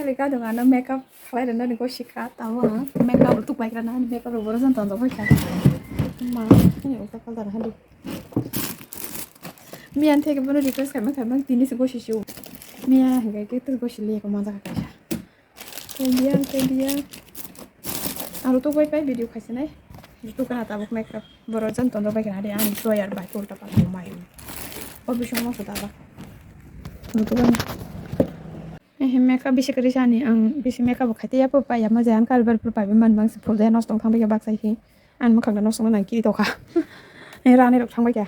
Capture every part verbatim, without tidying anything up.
Rika dong ano makeup khlai rwna ni gosi kha, tamo ang makeup rok tuk bai kha na, ani makeup rok boro jani tonjak bai kha. Ma, ani ulta palta rok hadi. Miyan theke bono request khaima khaima tini se gosi sio. Miya hingke ke tus gosi le ko manjak kaisa. Thank you, thank you. Aro tuk bai pai video khaisi nai. Tuk kana tabuk makeup. Boro jani tonjak bai kha hadi ani drawer bai ulta palta mai. O bising mo khuda ba. Tuk ani. Eh, makeup bisi kwrwi sani, ang bisi makeup bo khaite ya, pur pai ya, ma jaya, ang kalbar pur pai man bang se phul jaya, nosto wng thang bai kha baksa hi. Ang mwkhang da nosto nang kiri tokha. Eh, rani rok thang bai kha.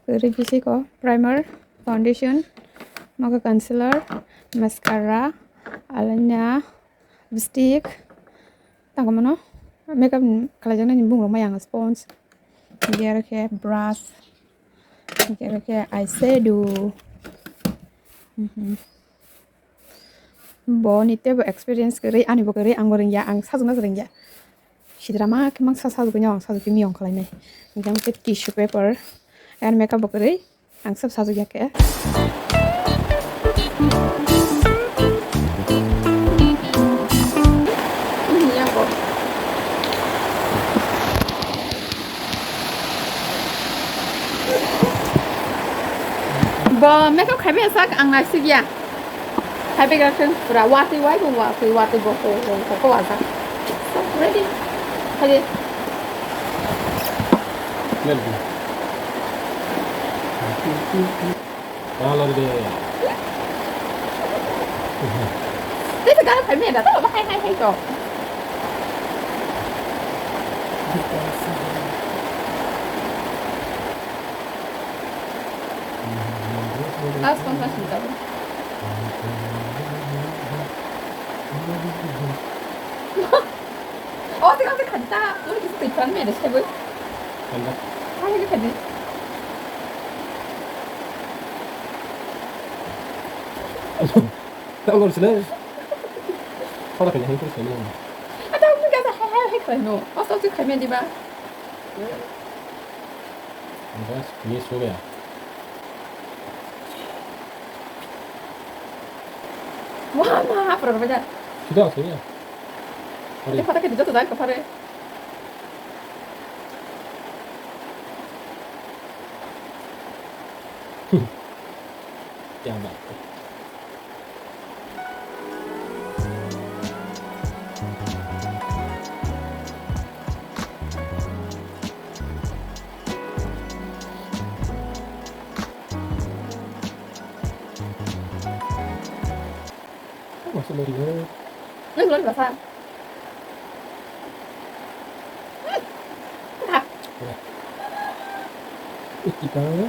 Kwrwi bisi ko primer, foundation, mokha concealer, mascara, eyeliner, lipstick, tang mano makeup khlai jaknai ni bumung rok mai ang sponge, hinkhe aro khe brush, hinkhe aro khe eyeshadow. Mhm. Bo ni teibo experience kwrwi, ani bo kwrwi, ang bo rwngya, ang sajwkna se rwngya. Sidra ma khe mang sa sajwk nw, ang sajwk khe miyong khlai nai. Hinkhe ang khe tissue paper, and makeup bo kwrwi, ang sab sajwk ya khe. Bo makeup khai maya sak ang naisik ya. Hai begra khe pura watwi wai bo watwi watwi bo ko ko ko ko wajak. So, ready. Hai. Tei se gana phai meda to, bahai hai hai to. Last one last ni tabo. Oh, tengah tengah kita. Mana kita tujuan meda sebut? Mana kita tadi? Tao lor sini. Kau tak kena hengkir sini. Ada orang kata hai hai hai kau no. Asal tu kami di ba. Bas, ini sudah ya. Wah, ma, apa orang baca? Sudah, sudah. Hari. Kita pakai di jatuh dari kemarin. Yang baik. Masih lori ya. Ini belum basah. Ih, kita ya.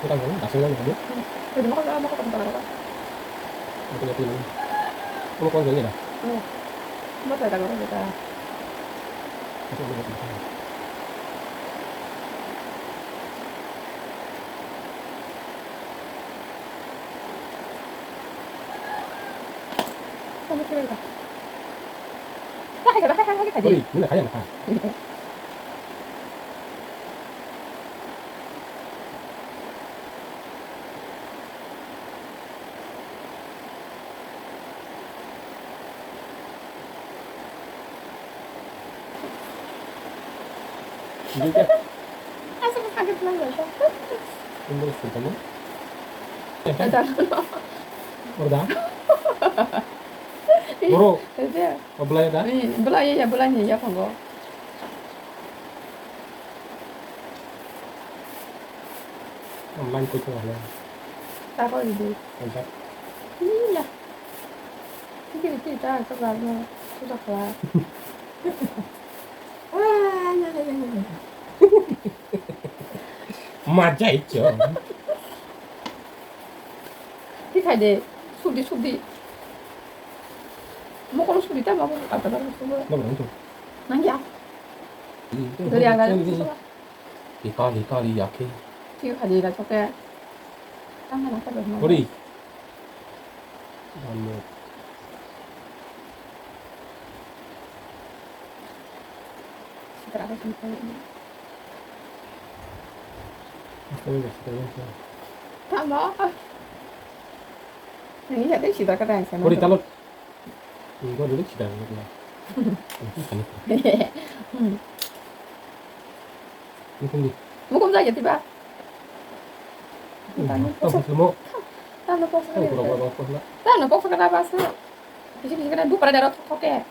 Kita kan asal kan dia. Itu mau kalau mau ketemu apa? Itu ya, ini. Kamu kau jadi dah. Iya. Mau saya tahu kita. Itu mau ketemu. Oi, muna kaya maka. Asal kaget lah ya. Ini sudah mau. Ada. Udah. Bro. Ada. Oh, belai ada? Hmm, belai ya, belai ya, panggo. Online ko itu ada. Tak kau ini. Ada. Iya. Tiki tiki ta ka ba no. Sudah kelar. Wah, ya ya ya ya. Maja itu. Ki khai de. Sudi sudi. Mau kalau sudi ta mau apa apa sudi. Mau itu. Nang ya. Dari agak. Lika lika li yaki. Ki khai de la choke. Tang na ka ba. Bori. Bambo. Sitra ko sini ko. Tamo. Ini jadi sida kada yang sana. Kori talot. Ini kori sida. Ini kori. Mukum saja tiba. Tamo. Tamo. Tamo. Tamo. Kisi kisi kada dupara daro thok thok ke.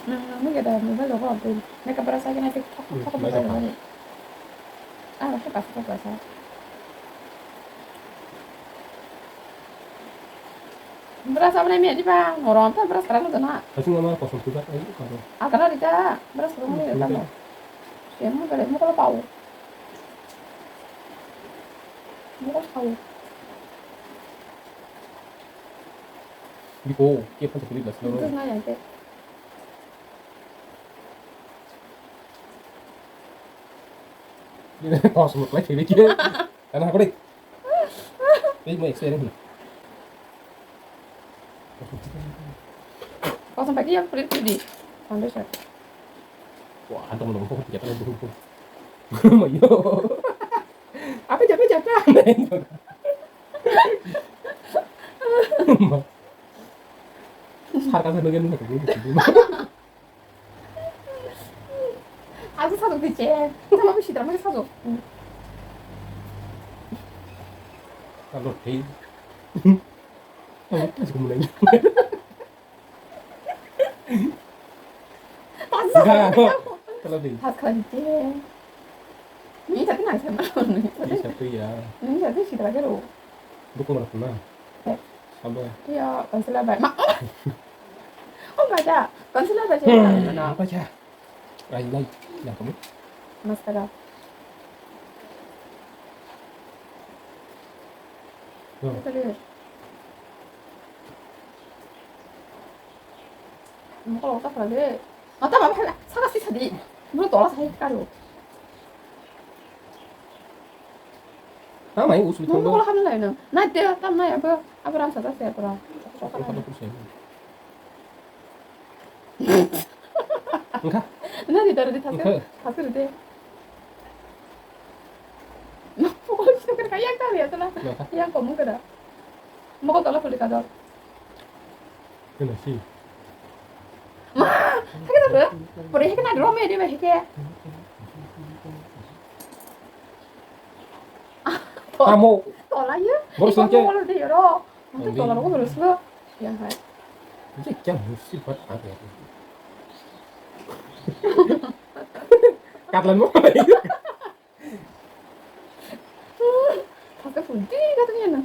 Nang nang nang gada mobile rogo abdul. Neka bara sa kena tik thok thok thok mobile rogo. Ah, ke pas thok pas. Bara sa bana mi aji ba ngorom ta bara sa rano jana. Asing nama kosong tugas ayo karo. Ah, kana rita bara sa rano ni rita mo. Siapa gada mo kalau pau. Mo kalau pau. Biko, ke phan chakri das lo. Itu ngai yang ke. Kosong klai chiri ke. Kana hakuri. Ei mo explain. Kosong pagi yang kulit putih. Foundation. Wah, ada mau lompo kita kan dulu. Mayo. Apa japa japa? Sar kasa nunggu nunggu. Aku satu kecil. Sama aku sih termasuk satu. Kalau hei. Aku mulai. Enggak. Kalau di. Pas kali je. Ini tapi nang sama. Ini satu ya. Ini satu sih terakhir lo. Dukung mana pernah? Sabar. Iya, concealer baik. Mak. Oh, baca. Concealer baca. Mana? Baca. Lain lain. Yang kamu? Mascara. Tuh. Itu dia. Mokol otak lagi. Mata bapak lah, sana sih tadi. Bro tolas hai karo. Tama yang usul. Mokol hamil lah ini. Nah dia tam nah apa apa rasa tas ya pura. Engkha. Nani daro di thaskar, thaskar de. Mokol sih kan kayak tadi ya sana. Yang kamu kada. Mokol tola puli kador. Kena sih. Ma, hake na bro. Pore hake na drum ya dia hake. Tamo. Tola ya. Bor sengke. Mokol de yoro. Mungkin tola rokok terus lo. Yang hai. Ini kya musibah ada. Katlan mo. Kata pun di kata ni na.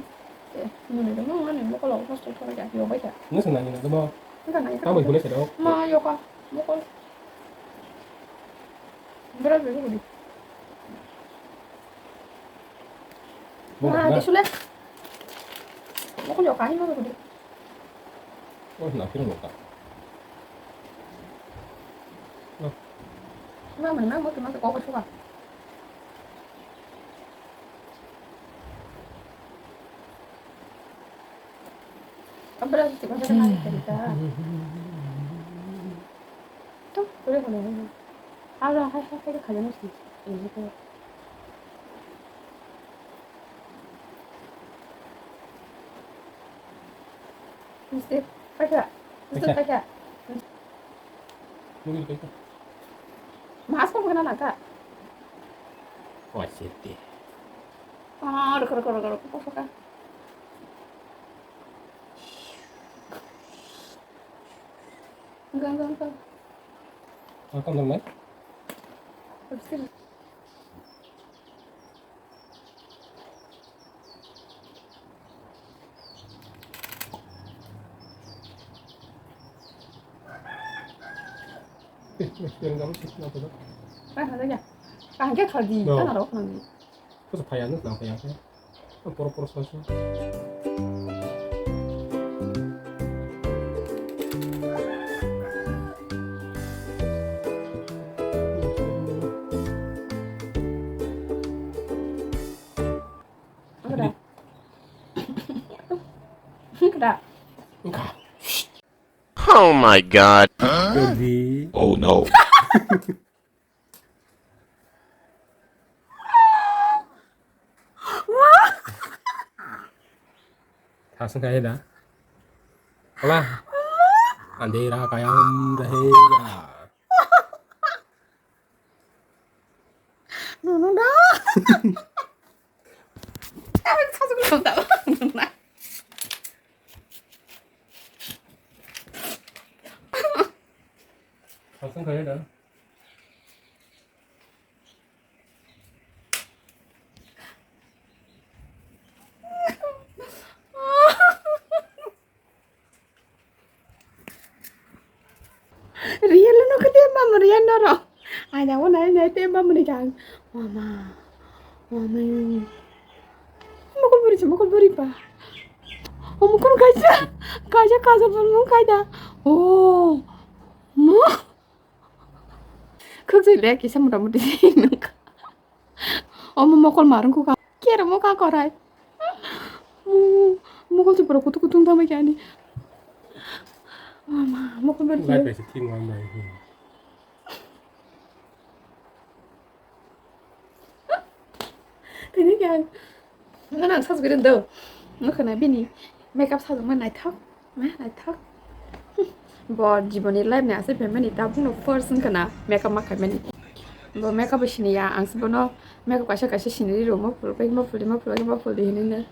Eh, mana dia mau mana mau kalau pas tu kalau jadi apa ya? Nggak senang ini, cuma. Enggak nanya. Kamu boleh sedok. Ma yoka, mokol. Berat berat. Nah, di sule. Mokol yoka ini mau di. Oh, na kira yoka. Nah. Nah, mana mau cuma kok coba. Abra sih cuma kena cerita. Tuh, boleh boleh. Abra hai hai hai kerja mesti. Ini tuh. Mister, pakai. Mister, pakai. Pakai. Mungkin pakai. Mas kok kena nangka? Wah, sih. Ah, reka, reka, reka, reka, kok pakai. Enggak, enggak, enggak. Makan dong, Mai. Habis itu. Eh, eh, yang kamu sih, kenapa tuh? Ah, ada ya. Ah, dia kalau di, no. Kan ada orang di. Kok supaya anu kenapa ya? Poro poro soso. Kada. Kada. Engka. Oh my God. Jadi. Oh no. Thasung kaya da. Wala. Andhera kayam rahega. Nono da. Sasu ko da. Thasung kaya da. Real no kete mam real no ro. Ai da wona ai na te mam ni jang. Mama. Mama. Mukul buri si mukul buri pa. O mukul kaisa. Kaisa kaisa pun mung kaida. Oh. Mo. Khuk jai le kisa mota moti nung. Omo mokol marung kuk kera mo ka korai. Mo mokol tu pura kutu kutung tama kani. Mama mokol ber Lai kira. Kaisa thing wan bai. Tini kya? Nang sas gudin do. Nukana bini makeup sajak ma naithok. Ma naithok. Bo jiboni life ni asai phaimani tabukno first wngkha na makeup ma khaimani. Bo makeup bo siniya, ang se bono makeup kaisa kaisa siniri rw, mo phulbai, mo phuldi, mo phulbai, mo phuldi hinwi nai.